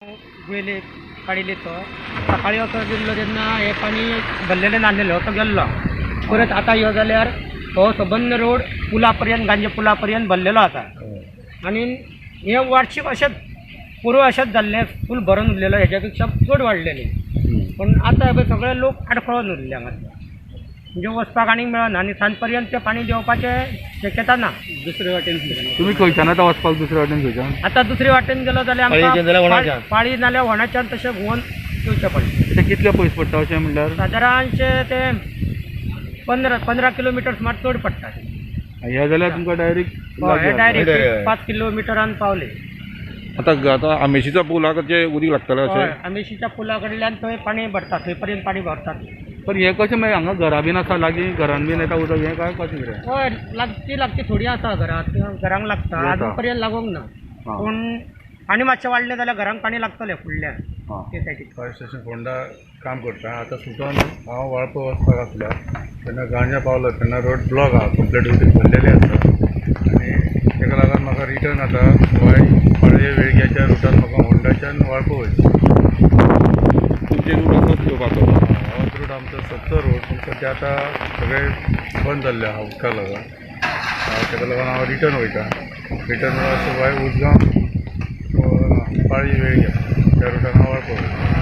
गुयले काडिल्ले तो सकाळी असो गेल्लो तेन्ना हें पाणी भरलेलें नासलेलें, असो गेल्लो. परत आतां यो जाल्यार हो सबंद रोड पुला पर्यंत, गांजे पुला पर्यंत भरलेलो आसा. आनी हें वार्षिक अशेंच पुरो अशेंच जाल्लें, फूल भरून उरलेलो, हेज्या पेक्षा चड वाडलेलें. पूण आतां पळय सगळे लोक आडखळून उरले हांगासर, म्हणजे वचपाक आनीक मेळना आनी सांज पर्यंत तें पाणी देंवपाचें शक्यता ना. दुसरे वाटेन. तुमी खंयच्यान आतां वचपाक दुसरे वाटेन खंयच्यान? आतां दुसरे वाटेन गेलो जाल्यार पाळयेच्यान जाल्यार आमकां वणाच्यान. पाळी नाल्यार वणाच्यान तशें घुंवोन येवचें पडलें. ते कितले पयस पडटा अशें म्हणल्यार? सादारणशें ते 15 किलोमिटर सुमार चड पडटा. हे जाल्यार तुमकां डायरेक्ट? हे डायरेक्ट डायरेक्ट. 5 किलोमिटरान पावले. आतां आतां आमेशीच्या पुलाक जे उदीक लागतलें हय, अशें? आमेशीच्या पुला कडल्यान थंय पाणी भरता, थंय पर्यंत पाणी भरतात. पण हें कशें मागीर हांगा घरां बीन आसा लागीं, घरान बीन येता उदक, हें काय कशें कितें? हय, लागची लागची थोडी आसा घरांत, घरांक लागता. येता. अजून पर्यंत लागूंक ना, पूण आनी मातशें वाडलें जाल्यार घरांक पाणी लागतलें फुडल्या ते सायडीक. फायर स्टेशन फोंडा काम करता. आतां सुटोन हांव वाळपय वचपाक आसलो तेन्ना गांजा पावलो तेन्ना रोड ब्लॉक आहा, कंप्लीट उदीक भरलेलें आसा आनी ताका लागून म्हाका रिटर्न आतां वाय पाळये वेळग्याच्या रुटान म्हाका होंडाच्यान वाळपय वयचें. तुमचे रूट असोच येवपाचो? होच रूट आमचो सदचो रूट, पूण सद्या आतां सगळें बंद जाल्लें आहा उदकाक लागून. ताका लागून हांव रिटर्न वयता. रिटर्न म्हणल्यार वाय उजगांव पाळी वेळग्या त्या रुटान हांव वाळपय वयता.